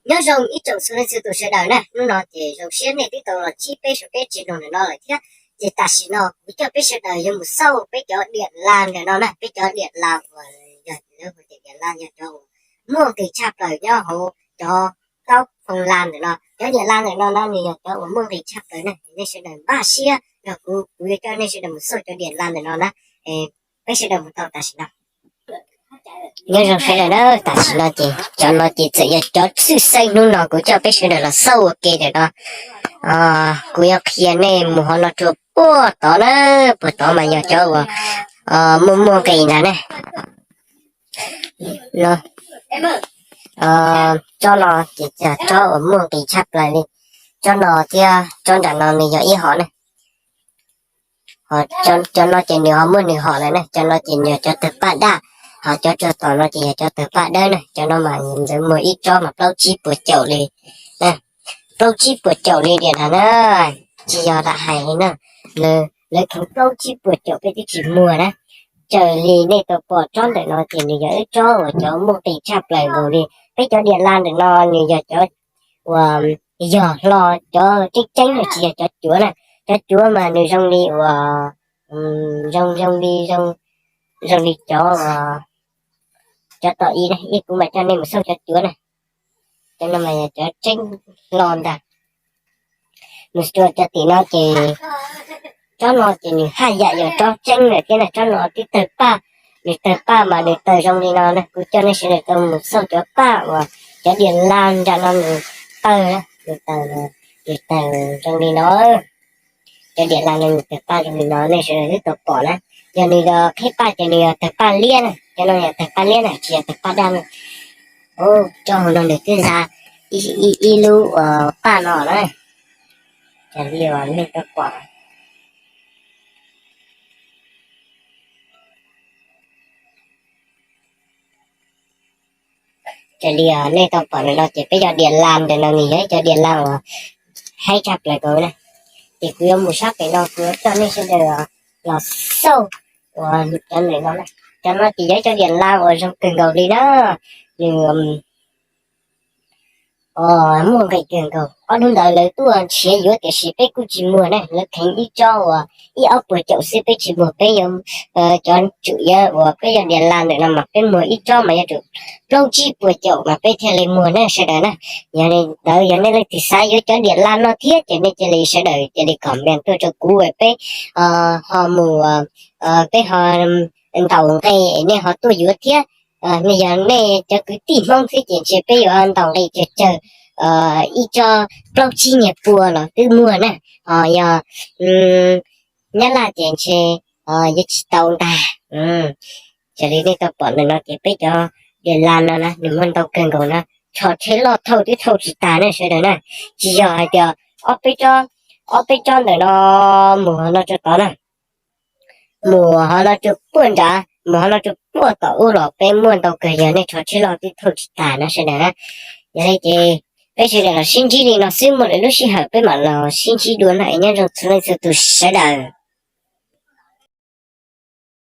Nyob zoo ib tsoom txhua leej txhua tus sawv daws na, hnub no ces zoo siab nej twb tau los ntsib peb saum peb tsev neeg ntawm no lawm thiab. Ces tam sim no kuv coj peb sawv daws yuav mus xauj peb cov diam las ntawm no na, peb cov diam las uas yog lawv hu tias diam las yog cov uas muaj nqis tshaj plaws nyob hauv cov taub phoo las ntawm no. Cov diam las ntawm no na nws yog cov uas muaj nqis tshaj plaws na, nej sawv daws npaj siab nrog kuv, kuv yuav coj nej sawv daws mus xauj cov diam las ntawm no na. Peb sawv daws mus tau tam sim no. Nyob zoo sawv daws na, tam sim no ces cov no ces txawm yog cov txwj xeeb hnub no kuv coj peb sawv daws los xauj ua ke ntawm no. Kuv yuav qhia nej mus hauv no rau puag tod na, puag tod mas yog cov uas muaj muaj nqis ntag na. Tsob no ces yog tsob uas muaj nqis tshaj plaws li. Tsob no thiab tsob nram no nws yog ib hom na. Ho cov no ces nws ho muaj nws hom lawm na, cov no ces nws yog cov tawg paj daj, ho cov rau tom no ces yog cov tawg paj dawb na. Cov no mas ntxawv muag ib tsob mas plaub tsib puas caum li, plaub tsib puas caum li diam ntag na, tsis yog lam hais li na, lawv kheev plaub tsib puas caum peb twb tsis muag na. Raws li nej tau pom tsob ntawm no ces nws yog ib tsob uas cov muaj nqis tshaj plaws nkaus li. Peb cov diam las ntawm no nws yog cov uas yog hlo, cov tseeb tseeb no tsis yog cov cuav na. Cov cuav mas nws zoo li uas zoo zoo li zoo li cov cov tom ib na, ib kuv mam coj nej mus xauj cov cuav na. Cov no mas yog cov tseeb hlo ntag. Mus rau cov tim no ces tsob no ces nws haj yam yog tsob tseeb lawm thiab na, tsob no twb tawg paj, nws tawg paj mas nws tawg zoo li no na. Kuv coj nej sawv daws tau mus xauj cov paj uas cov diam las nram no nws tawg, nws tawg, nws tawg zoo li no. Cov diam las no nws tawg paj zoo li no nej sawv daws twb tau pom na. Yog nws yog qhib paj ces nws yog tawg paj liab na, cov no yog tawg paj liab na tsis yog tawg paj daj na. Tsob hauv no nws twb za ib lub paj no na. Raws li nej tau pom, raws li nej tau pom ntawm no ces peb cov diam las ntawm no nws yog ib cov diam las uas haib tshaj plaws nkaus na. Ces kuv yuav mus sab pem no kuv yuav coj nej sawv daws los xauj uas cov ntawm no na. Cov no ces yog ib cov diam las uas zoo kawg nkaus li na. Nws muaj nqis kawg nkaus. Ob hnub ntawd lawv tuaj nrhiav yuav tiam sis peb kuj tsis muag na, lawv kheev ib tsob uas ib ob puas caum xwb peb tsis muag, peb yuav cov tsum yuav uas peb yog diam las ntawm no mas peb muag ib tsob mas yuav tsum plaub tsib puas caum mas peb thiaj li muag na sawv daws na. Yog li ntawd yog nej leej twg xav yuav cov diam las no thiab ces nej cia li sawv daws cia li comment tuaj rau kuv es peb ho mus, peb ho ntaus nqi es nej ho tuaj yuav thiab. Nej yog nej cov kwv tij Hmoob xwb ces ntshe peb yuav ntaus nqi cawg cawg, ib tsob plaub tsib nyiag pua los twb muag na. Ho yog Nyab Laj ces ntshe yuav tsis tau ntag. Raws li nej tau pom ntawm no ces peb cov diam las no na nws muaj ntau kawg nkaus na, tsho tsheb loj thauj twb thauj tsis tag ne sawv daws na. Tsis yog hais tias ob peb tsob ntawm no mus ho no rau tod na, mus ho no rau puag nrad, mus ho no rau puag tom ub los peb muaj ntau kawg, yog nej tsho tsheb loj twb thauj tsis tag na sawv daws na. Yog li ces peb sawv daws los sib ntsib li no xwb, muaj lwm lub sij hawm peb mam los sib ntsib dua na, es nyob zoo txhua leej txhua tus sawv daws.